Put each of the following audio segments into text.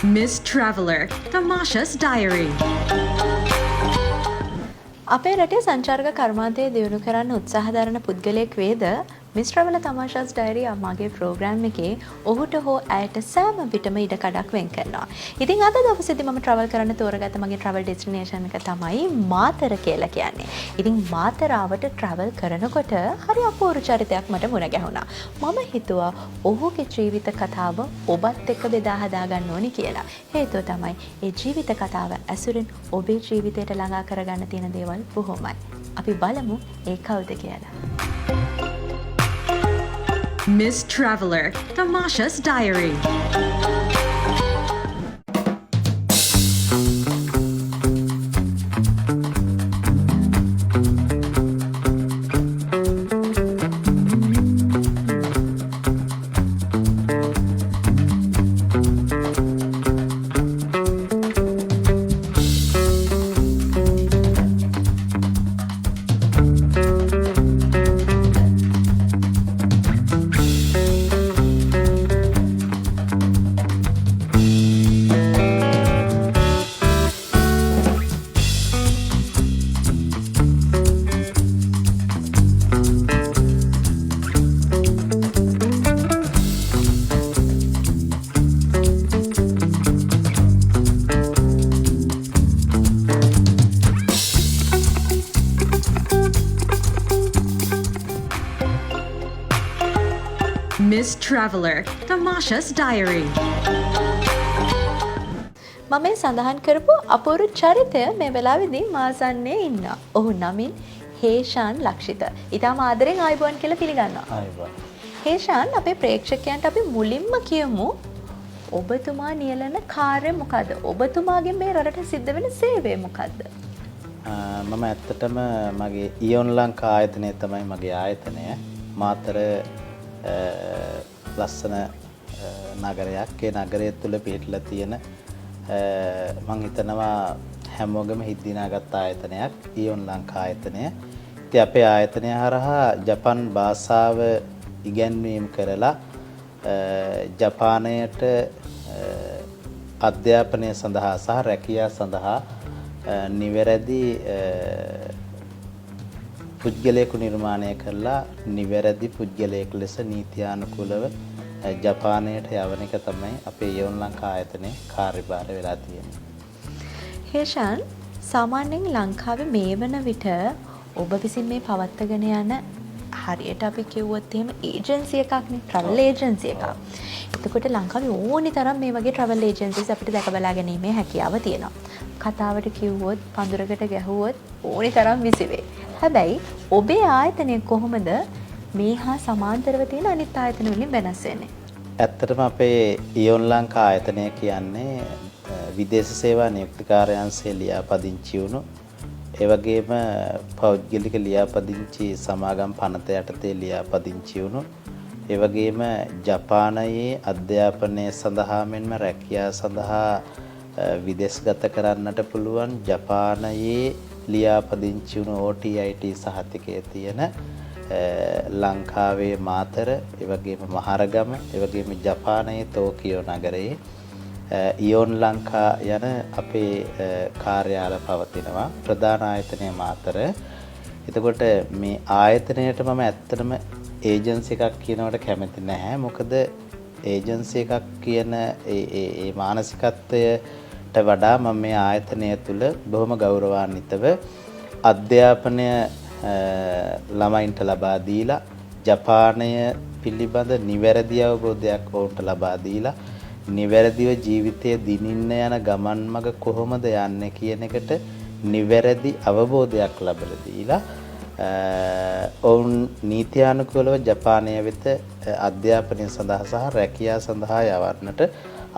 Miss Traveler, Tamasha's Diary. අපේ රටේ සංචාරක කර්මාන්තය දියුණු කරන්න උත්සාහ දරන පුද්ගලයෙක් වේද මිස් ට්‍රැවලර් තමාෂාස් ඩයරි අම්මාගේ ප්‍රෝග්‍රෑම් එකේ ඔහුට හෝ ඇයට සෑම විටම ඉඩ කඩක් වෙන් කරනවා. ඉතින් අද දවසේදී මම ට්‍රැවල් කරන්න තෝරගත්ත මගේ ට්‍රැවල් ඩෙස්ටිනේෂන් එක තමයි මාතර කියලා කියන්නේ. ඉතින් මාතරාවට ට්‍රැවල් කරනකොට හරි අපූර්ව චරිතයක් මට මුණ ගැහුණා. මම හිතුවා ඔහුගේ ජීවිත කතාව ඔබත් එක්ක බෙදා හදා ගන්න ඕනි කියලා. හේතුව තමයි ඒ ජීවිත කතාව ඇසුරෙන් ඔබේ ජීවිතයට ළඟා කරගන්න තියෙන දේවල් බොහොමයි. අපි බලමු ඒ කවුද කියලා. Miss Traveler, Tamasha's Diary. Miss Traveler, Tamasha's Diary. මම මේ සඳහන් කරපු අපූර්ව චරිතය මේ වෙලාවේදී මාසන්නේ ඉන්නවා. ඔහු නමින් හේෂාන් ලක්ෂිත. ඊටම ආදරෙන් ආයුබෝවන් කියලා පිළිගන්නවා. ආයුබෝවන්. හේෂාන්, අපේ ප්‍රේක්ෂකයන්ට අපි මුලින්ම කියමු ඔබතුමා නියැලෙන කාර්යය මොකද්ද? ඔබතුමාගෙන් මේ රටට සිද්ධ වෙන සේවය මොකද්ද? මම ඇත්තටම මගේ ඉයොන් ලංකා ආයතනය තමයි මගේ ආයතනය. මාතර ලස්සන නගරයක්. ඒ නගරය තුළ පිහිටලා තියෙන මං හිතනවා හැමෝගෙම හිත් දිනාගත් ආයතනයක් ඉයොන් ලංකා ආයතනය. ඉතින් අපේ ආයතනය හරහා ජපන් භාෂාව ඉගැන්වීම් කරලා ජපානයට අධ්‍යාපනය සඳහා සහ රැකියා සඳහා නිවැරදි පුද්ගලයෙකු නිර්මාණය කරලා නිවැරදි පුද්ගලයෙකු ලෙස නීත්‍යානුකූලව ජපානයට යවන එක තමයි අපේ ඉයොන් ලංකා ආයතනයේ කාර්යභාර වෙලා තියෙන්නේ. හේෂාන්, සාමාන්‍යයෙන් ලංකාවේ මේ වන විට ඔබ විසින් මේ පවත්වාගෙන යන හරියට අපි කිව්වොත් එහෙම ඒජන්සි එකක්නේ, ට්‍රැවල් ඒජන්සි එකක්. එතකොට ලංකාවේ ඕනි තරම් මේ වගේ ට්‍රැවල් ඒජන්සිස් අපිට දැක බලා ගැනීමේ හැකියාව තියෙනවා. කතාවට කිව්වොත් පඳුරකට ගැහුවොත් ඕනි තරම් විසිවේ. හැබැයි ඔබේ ආයතනය කොහොමද මේ හා සමාන්තරව තියෙන අනිත් ආයතන වලින් වෙනස් වෙන්නේ? ඇත්තටම අපේ ඉයොන් ලංකා ආයතනය කියන්නේ විදේශ සේවා නියුක්ති කාර්යාංශයේ ලියාපදිංචි වුණු, ඒ වගේම පෞද්ගලික ලියාපදිංචි සමාගම් පනත යටතේ ලියාපදිංචි වුණු, ඒ වගේම ජපානයේ අධ්‍යාපනය සඳහා මෙන්ම රැකියා සඳහා විදේශගත කරන්නට පුළුවන් ජපානයේ ලියාපදිංචි වුණු OTIT සහතිකය තියෙන ලංකාවේ මාතර, ඒ වගේම මහරගම, ඒ වගේම ජපානයේ ටෝකියෝ නගරයේ ඉයොන් ලංකා යන අපේ කාර්යාල පවතිනවා. ප්‍රධාන ආයතනය මාතර. එතකොට මේ ආයතනයට මම ඇත්තටම ඒජන්සි එකක් කියනවට කැමති නැහැ. මොකද ඒජන්සි එකක් කියන ඒ මානසිකත්වයට වඩා මම මේ ආයතනය තුළ බොහොම ගෞරවාන්විතව අධ්‍යාපනය ළමයින්ට ලබා දීලා ජපානය පිළිබඳ නිවැරදි අවබෝධයක් ඔවුන්ට ලබා දීලා නිවැරදිව ජීවිතය දිනින්න යන ගමන් මඟ කොහොමද යන්නේ කියන එකට නිවැරදි අවබෝධයක් ලබලා දීලා ඔවුන් නීත්‍යානුකූලව ජපානය වෙත අධ්‍යාපනය සඳහා සහ රැකියා සඳහා යවන්නට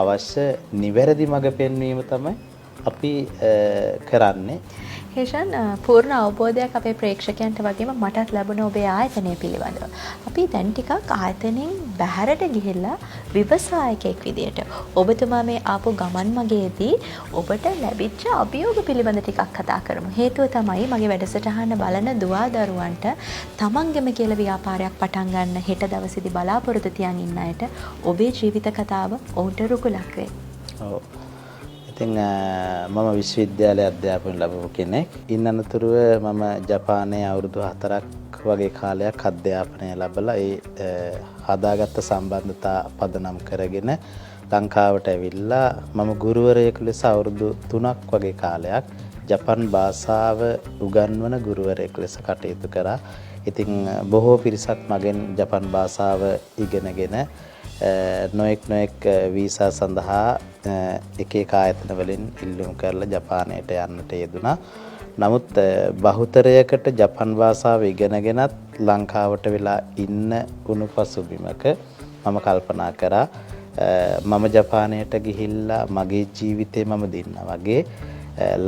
අවශ්‍ය නිවැරදි මඟ පෙන්වීම තමයි අපි කරන්නේ. හේෂන්, පූර්ණ අවබෝධයක් අපේ ප්‍රේක්ෂකයන්ට වගේම මටත් ලැබුණ ඔබේ ආයතනය පිළිබඳව. අපි දැන් ටිකක් ආයතනයෙන් බැහැරට ගිහිල්ලා ව්‍යවසායකයෙක් විදියට ඔබතුමා මේ ආපු ගමන් මගේදී ඔබට ලැබිච්ච අභියෝග පිළිබඳ ටිකක් කතා කරමු. හේතුව තමයි මගේ වැඩසටහන බලන දුවා දරුවන්ට තමන්ගෙම කියලා ව්‍යාපාරයක් පටන් ගන්න හෙට දවසේදී බලාපොරොත්තු තියන් ඉන්න අයට ඔබේ ජීවිත කතාව ඔවුන්ට රුකුලක් වෙයි. ඔව්. ඉතින් මම විශ්වවිද්‍යාලයේ අධ්‍යාපනය ලැබපු කෙනෙක්. ඉන් අනතුරුව මම ජපානයේ අවුරුදු 4ක් වගේ කාලයක් අධ්‍යාපනය ලැබලා ඒ හදාගත්ත සම්බන්ධතා පදනම් කරගෙන ලංකාවට ඇවිල්ලා මම ගුරුවරයෙකු ලෙස අවුරුදු 3ක් වගේ කාලයක් ජපන් භාෂාව උගන්වන ගුරුවරයෙකු ලෙස කටයුතු කරා. ඉතින් බොහෝ පිරිසක් මගෙන් ජපන් භාෂාව ඉගෙනගෙන නොයෙක් නොයෙක් වීසා සඳහා එක එක ආයතන වලින් ඉල්ලුම් කරලා ජපානයට යන්නට යෙදුණා. නමුත් බහුතරයකට ජපන් භාෂාව ඉගෙනගෙනත් ලංකාවට වෙලා ඉන්න උණු පසුබිමක මම කල්පනා කරා මම ජපානයට ගිහිල්ලා මගේ ජීවිතේ මම දින්නා වගේ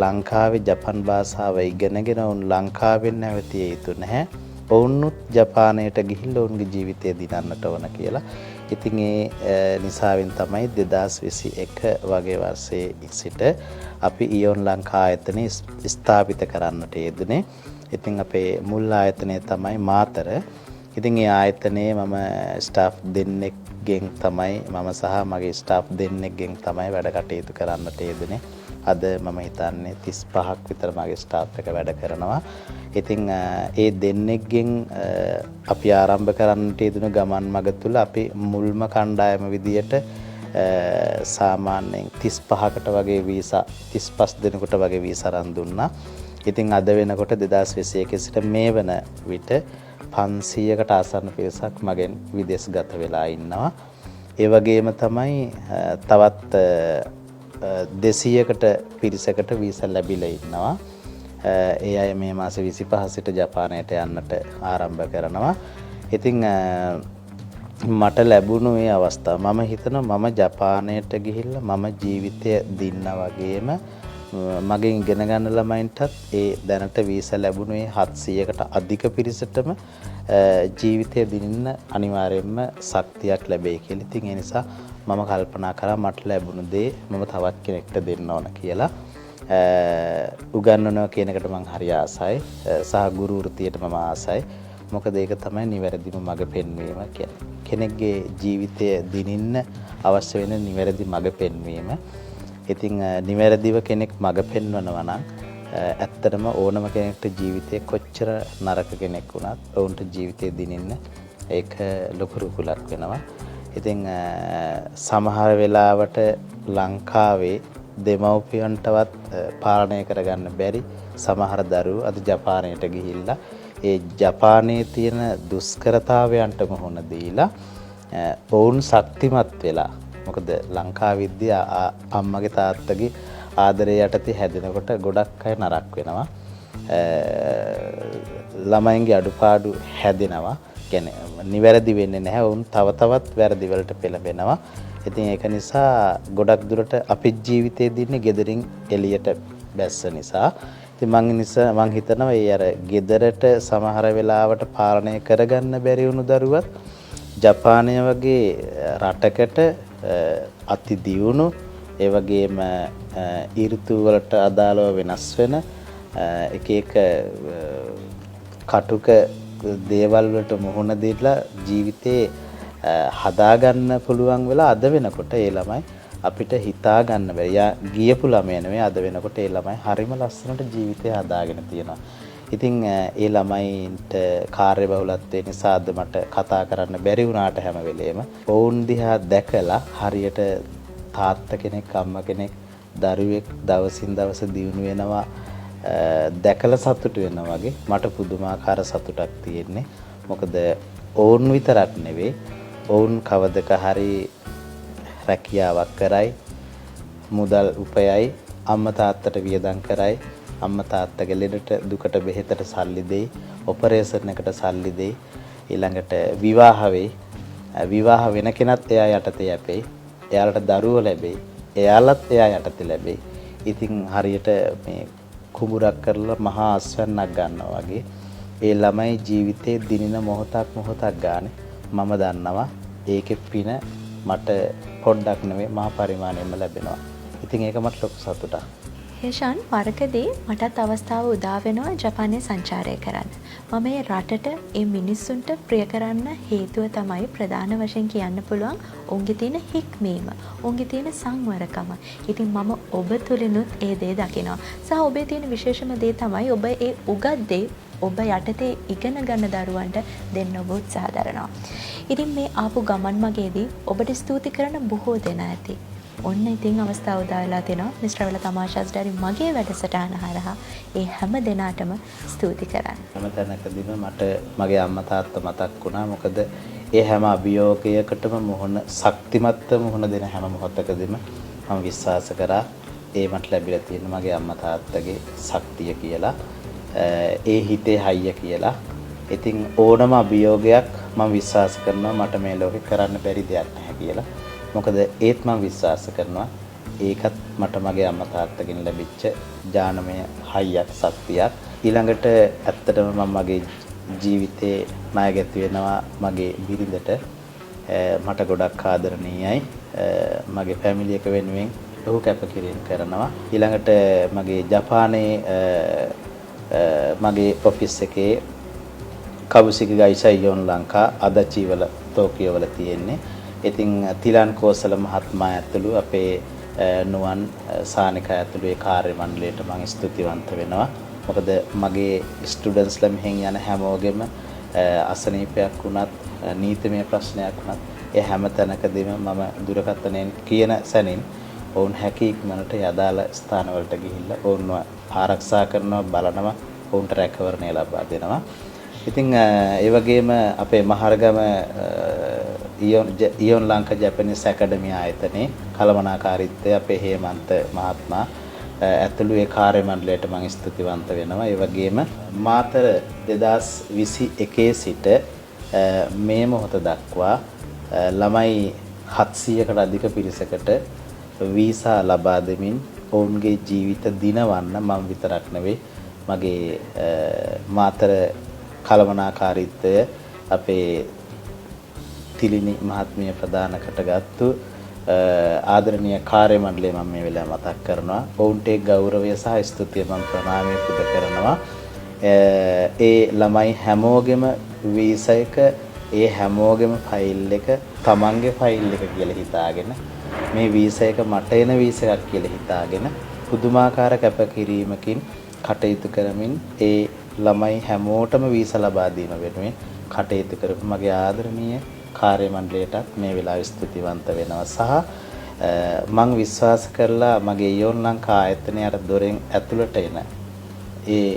ලංකාවේ ජපන් භාෂාව ඉගෙනගෙන ඔවුන් ලංකාවෙන් නැවතිය යුතු නැහැ. ඔවුන්නුත් ජපානයට ගිහිල්ලා ඔවුන්ගේ ජීවිතය දිනන්නට ඕන කියලා. ඉතින් ඒ නිසාවෙන් තමයි 2021 වගේ වර්ෂයේ සිට අපි ඉයොන් ලංකා ආයතනය ස්ථාපිත කරන්නට යෙදුනේ. ඉතින් අපේ මුල් ආයතනය තමයි මාතර. ඉතින් ඒ ආයතනයේ මම ස්ටාෆ් දෙන්නෙක්ගෙන් තමයි මම සහ මගේ ස්ටාෆ් දෙන්නෙක්ගෙන් තමයි වැඩ කටයුතු කරන්නට යෙදුනේ. අද මම හිතන්නේ 35ක් විතර මගේ ස්ටාෆ් එක වැඩ කරනවා. ඉතින් ඒ දෙන්නෙක්ගෙන් අපි ආරම්භ කරන්නට යෙදුණු ගමන් මඟ තුල අපි මුල්ම කණ්ඩායම විදියට සාමාන්‍යයෙන් 35කට වගේ වීසා 35 දෙනෙකුට වගේ වීසා අරන් දුන්නා. ඉතින් අද වෙනකොට 2021 සිට මේ වන විට 500කට ආසන්න පිරිසක් මගෙන් විදේශගත වෙලා ඉන්නවා. ඒ වගේම තමයි තවත් 200කට පිරිසකට වීසා ලැබිලා ඉන්නවා. ඒ අය මේ මාස 25 සිට ජපානයට යන්නට ආරම්භ කරනවා. ඉතින් මට ලැබුණු මේ අවස්ථාව මම හිතනවා මම ජපානයට ගිහිල්ලා මම ජීවිතය දින්න වගේම මගෙන් ඉගෙන ගන්න ළමයින්ටත් ඒ දැනට වීසා ලැබුණු ඒ 700කට අධික පිරිසටම ජීවිතය දිනන්න අනිවාර්යයෙන්ම ශක්තියක් ලැබෙයි කියලා. ඉතින් ඒ නිසා මම කල්පනා කරා මට ලැබුණු දේ මම තවත් කෙනෙක්ට දෙන්න ඕන කියලා. උගන්වනවා කියන එකට මං හරි ආසයි සහ ගුරු වෘත්තියට මම ආසයි. මොකද ඒක තමයි නිවැරදිම මඟ පෙන්වීම කියන්නේ. කෙනෙක්ගේ ජීවිතය දිනින්න අවශ්‍ය වෙන නිවැරදි මඟ පෙන්වීම. ඉතින් නිවැරදිව කෙනෙක් මඟ පෙන්වනවා නම් ඇත්තටම ඕනම කෙනෙක්ට ජීවිතේ කොච්චර නරක කෙනෙක් වුණත් ඔවුන්ට ජීවිතය දිනින්න ඒක ලොකු රුකුලක් වෙනවා. ඉතින් සමහර වෙලාවට ලංකාවේ දෙමව්පියන්ටවත් පාලනය කරගන්න බැරි සමහර දරුවෝ අද ජපානයට ගිහිල්ලා ඒ ජපානයේ තියෙන දුෂ්කරතාවයන්ට මුහුණ දීලා ඔවුන් ශක්තිමත් වෙලා, මොකද ලංකාවෙද්දී අම්මගේ තාත්තගේ ආදරය යටතේ හැදෙනකොට ගොඩක් අය නරක වෙනවා. ළමයින්ගේ අඩුපාඩු හැදෙනවා. කියන්නේ නිවැරදි වෙන්නේ නැහැ. ඔවුන් තව තවත් වැරදි වලට පෙළඹෙනවා. ඉතින් ඒක නිසා ගොඩක් දුරට අපේ ජීවිතේ දින්නේ ගෙදරින් එළියට බැස්ස නිසා. ඉතින් මං හිතනවා ඒ අර ගෙදරට සමහර වෙලාවට පාලනය කරගන්න බැරි වුණු දරුවත් ජපානය වගේ රටකට අති දියුණු, ඒ වගේම ඍතු වලට අදාළව වෙනස් වෙන එක එක කටුක දේවල් වලට මුහුණ දීලා ජීවිතේ හදාගන්න පුළුවන් වෙලා අද වෙනකොට ඒ ළමයි අපිට හිතා ගන්න බැරි. ගියපු ළමයා නෙවෙයි, අද වෙනකොට ඒ ළමයි හරිම ලස්සනට ජීවිතය හදාගෙන තියෙනවා. ඉතින් ඒ ළමයින්ට කාර්යබහුලත්වය නිසා අද මට කතා කරන්න බැරි වුණාට හැම වෙලේම ඔවුන් දිහා දැකලා හරියට තාත්තා කෙනෙක්, අම්මා කෙනෙක්, දරුවෙක් දවසින් දවස දියුණු වෙනවා දැකලා සතුටු වෙනවා වගේ මට පුදුමාකාර සතුටක් තියෙන්නේ. මොකද ඔවුන් විතරක් නෙවෙයි, ඔවුන් කවදක හරි රැකියාවක් කරයි, මුදල් උපයයි, අම්මා තාත්තට වියදම් කරයි, අම්මා තාත්තගේ ලෙඩට දුකට බෙහෙතට සල්ලි දෙයි, ඔපරේෂන් එකට සල්ලි දෙයි, ඊළඟට විවාහ වෙයි, විවාහ වෙන කෙනත් එයා යටතේ යැපෙයි, එයාලට දරුවෝ ලැබෙයි, එයාලත් එයා යටතේ ලැබෙයි. ඉතින් හරියට මේ කුඹුරක් කරලා මහා අස්වැන්නක් ගන්නවා වගේ ඒ ළමයි ජීවිතේ දිනින මොහොතක් මොහොතක් ගානේ මම දන්නවා ඒකේ පින මට පොඩ්ඩක් නෙවෙයි මහා පරිමාණයෙන්ම ලැබෙනවා. ඉතින් ඒක මට ලොකු සතුටක්. හේෂාන්, වරකදී මටත් අවස්ථාව උදා වෙනවා ජපානයේ සංචාරය කරන්න. මම මේ රටට, ඒ මිනිස්සුන්ට ප්‍රිය කරන්න හේතුව තමයි ප්‍රධාන වශයෙන් කියන්න පුළුවන් ඔවුන්ගේ තියෙන හික්මීම, ඔවුන්ගේ තියෙන සංවරකම. ඉතින් මම ඔබ තුලිනුත් ඒ දේ දකිනවා. සහ ඔබේ තියෙන විශේෂම දේ තමයි ඔබ ඒ උගත් දේ ඔබ යටතේ ඉගෙන ගන්න දරුවන්ට දෙන්න ඔබ උත්සාහ දරනවා. ඉතින් මේ ආපු ගමන් මගේදී ඔබට ස්තුති කරන බොහෝ දෙනා ඇති. ඔන්න ඉතින් අවස්ථාව උදා වෙලා තිනවා මිස් ට්‍රැවලර් තමාෂාස් ඩයරි මගේ වැඩසටහන හරහා ඒ හැම දෙනාටම ස්තුති කරන්න. හැම තැනකදීම මට මගේ අම්මා තාත්තා මතක් වුණා. මොකද ඒ හැම අභියෝගයකටම මුහුණ ශක්තිමත්ව මුහුණ දෙන හැම මොහොතකදීම මම විශ්වාස කරා ඒ මට ලැබිලා තියෙන මගේ අම්මා තාත්තගේ ශක්තිය කියලා, ඒ හිතේ හයිය කියලා. ඉතින් ඕනම අභියෝගයක් මම විශ්වාස කරනවා මට මේ ලෝකේ කරන්න බැරි දෙයක් නැහැ කියලා. මොකද ඒත් මම විශ්වාස කරනවා ඒකත් මට මගේ අම්මා තාත්තගෙන් ලැබිච්ච ඥානමය හයියක්, ශක්තියක්. ඊළඟට ඇත්තටම මම මගේ ජීවිතේ ණයගැති වෙනවා මගේ බිරිඳට. මට ගොඩක් ආදරණීයයි. මගේ ෆැමිලි එක වෙනුවෙන් ලොකු කැපකිරීම කරනවා. ඊළඟට මගේ ජපානයේ මගේ ඔෆිස් එකේ කබුසිකි ගයිෂා ඉයොන් ලංකා අදචි වල ටෝකියෝ වල තියෙන්නේ. ඉතින් තිලන් කෝසල මහත්මයා ඇතුළු අපේ නුවන් සානිකා ඇතුළු ඒ කාර්ය මණ්ඩලයට මම ස්තුතිවන්ත වෙනවා. මොකද මගේ ස්ටුඩන්ට්ස්ලා මෙහෙන් යන හැමෝගෙම අසනීපයක් වුණත්, නීතිමය ප්‍රශ්නයක් වුණත් ඒ හැම තැනකදීම මම දුරකථනයෙන් කියන සැනින් ඔවුන් හැකි ඉක්මනට අදාළ ස්ථානවලට ගිහිල්ලා ඔවුන්ව ආරක්ෂා කරනවා, බලනවා, ඔවුන්ට රැකවරණය ලබා දෙනවා. ඉතින් ඒ වගේම අපේ මහරගම ඉයොන් ලංකා ජපනීස් ඇකඩමි ආයතනයේ කළමනාකාරීත්වය අපේ හේමන්ත මහත්මයා ඇතුළු ඒ කාර්ය මණ්ඩලයට මම ස්තුතිවන්ත වෙනවා. ඒ වගේම මාතර 2021 සිට මේ මොහොත දක්වා ළමයි 700කට අධික පිරිසකට වීසා ලබා දෙමින් ඔවුන්ගේ ජීවිත දිනවන්න මම විතරක් නෙවෙයි මගේ මාතර කළමනාකාරීත්වය අපේ තිලිනි මහත්මිය ප්‍රධාන කොටගත්තු ආදරණීය කාර්ය මණ්ඩලය මම මේ වෙලාව මතක් කරනවා. ඔවුන්ට ඒ ගෞරවය සහ ස්තුතිය මම ප්‍රණාමය පුද කරනවා. ඒ ළමයි හැමෝගෙම වීසා එක, ඒ හැමෝගෙම ෆයිල් එක තමන්ගේ ෆයිල් එක කියලා හිතාගෙන, මේ වීසා එක මට එන වීසා එකක් කියලා හිතාගෙන පුදුමාකාර කැපකිරීමකින් කටයුතු කරමින් ඒ ළමයි හැමෝටම වීසා ලබා දීම වෙනුවෙන් කටයුතු කරපු මගේ ආදරණීය කාර්ය මණ්ඩලයටත් මේ වෙලාවේ ස්තුතිවන්ත වෙනවා. සහ මං විශ්වාස කරලා මගේ ඉයොන් ලංකා ආයතනය අර දොරෙන් ඇතුළට එන ඒ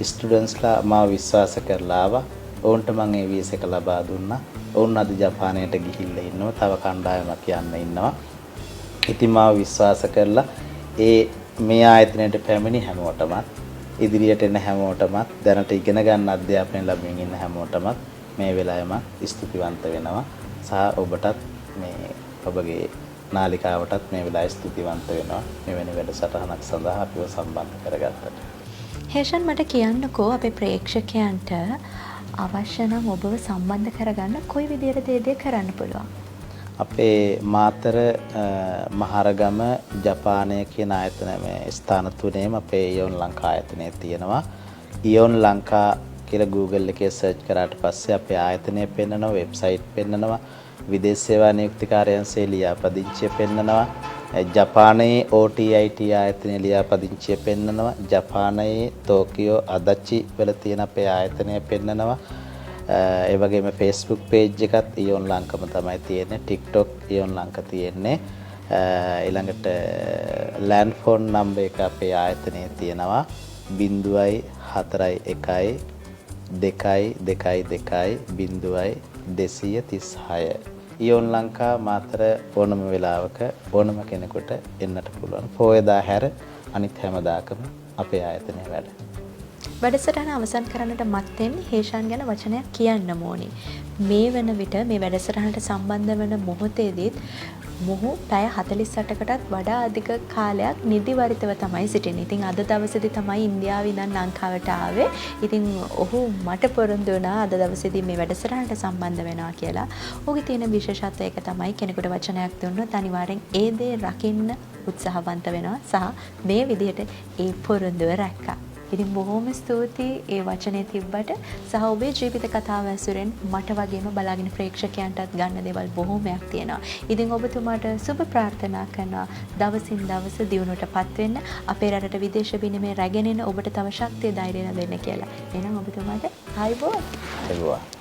ස්ටුඩන්ට්ස්ලා මාව විශ්වාස කරලා ආවා. ඔවුන්ට මං ඒ වීසා එක ලබා දුන්නා. ඔවුන් අද ජපානයට ගිහිල්ලා ඉන්නවා. තව කණ්ඩායමක් යන්න ඉන්නවා. ඉතින් මාව විශ්වාස කරලා ඒ මේ ආයතනයට පැමිණි හැමෝටමත්, ඉදිරියට එන හැමෝටමත්, දැනට ඉගෙන ගන්න අධ්‍යාපනය ලැබමින් ඉන්න හැමෝටමත් මේ වෙලාවේ මම ස්තුතිවන්ත වෙනවා. සහ ඔබටත් මේ ඔබගේ නාලිකාවටත් මේ වෙලාවේ ස්තුතිවන්ත වෙනවා මෙවැනි වැඩසටහනක් සඳහා අපිව සම්බන්ධ කරගත්තට. හේෂන්, මට කියන්නකෝ අපේ ප්‍රේක්ෂකයන්ට අවශ්‍ය නම් ඔබව සම්බන්ධ කරගන්න කොයි විදියටද ඒ දේ කරන්න පුළුවන්? අපේ මාතර, මහරගම, ජපානය කියන ආයතන මේ ස්ථාන තුනේම අපේ ඉයොන් ලංකා ආයතනය තියෙනවා. ඉයොන් ලංකා කියලා Google එකේ සර්ච් කරාට පස්සේ අපේ ආයතනය පෙන්නනවා, වෙබ්සයිට් පෙන්නනවා, විදේශ සේවා නියුක්ති කාර්යාංශයේ ලියාපදිංචිය පෙන්නනවා, ජපානයේ OTIT ආයතනයේ ලියාපදිංචිය පෙන්නනවා, ජපානයේ ටෝකියෝ අදචි වල තියෙන අපේ ආයතනය පෙන්නනවා. ඒ වගේම Facebook page එකත් ඉයොන් ලංකම තමයි තියෙන්නේ, TikTok ඉයොන් ලංකා තියෙන්නේ. ඊළඟට ලෑන්ඩ් ෆෝන් නම්බර් එක අපේ ආයතනයේ තියෙනවා 0.41 2 2 2 0.236. ඉයොන් ලංකා මාතර ඕනම වෙලාවක ඕනම කෙනෙකුට එන්නට පුළුවන්. පෝයදා හැර අනිත් හැමදාකම අපේ ආයතනය වැඩ. වැඩසටහන අවසන් කරන්නට මත්තෙන් හේෂාන් ගැන වචනයක් කියන්න ඕනි. මේ වන විට මේ වැඩසටහනට සම්බන්ධ වන මොහොතේදීත් මොහු පැය 48කටත් වඩා අධික කාලයක් නිදිවරිතව තමයි සිටින්නේ. ඉතින් අද දවසේදී තමයි ඉන්දියාවේ ඉඳන් ලංකාවට ආවේ. ඉතින් ඔහු මට පොරොන්දු වුණා අද දවසේදී මේ වැඩසටහනට සම්බන්ධ වෙනවා කියලා. ඔහුගේ තියෙන විශේෂත්වය ඒක තමයි, කෙනෙකුට වචනයක් දුන්නොත් අනිවාර්යෙන් ඒ දේ රකින්න උත්සාහවන්ත වෙනවා සහ මේ විදිහට ඒ පොරොන්දුව රැක්කා. ඉතින් බොහොම ස්තුතියි ඒ වචනේ තිබ්බට සහ ඔබේ ජීවිත කතාව ඇසුරෙන් මට වගේම බලාගෙන ප්‍රේක්ෂකයන්ටත් ගන්න දේවල් බොහොමයක් තියෙනවා. ඉතින් ඔබතුමාට සුබ ප්‍රාර්ථනා කරනවා දවසින් දවස දියුණුවට පත් වෙන්න, අපේ රටට විදේශ විනිමය රැගෙන එන ඔබට තව ශක්තිය ධෛර්යය ලැබෙන්න කියලා. එහෙනම් ඔබතුමාට ආයුබෝවන්. ආයුබෝවන්.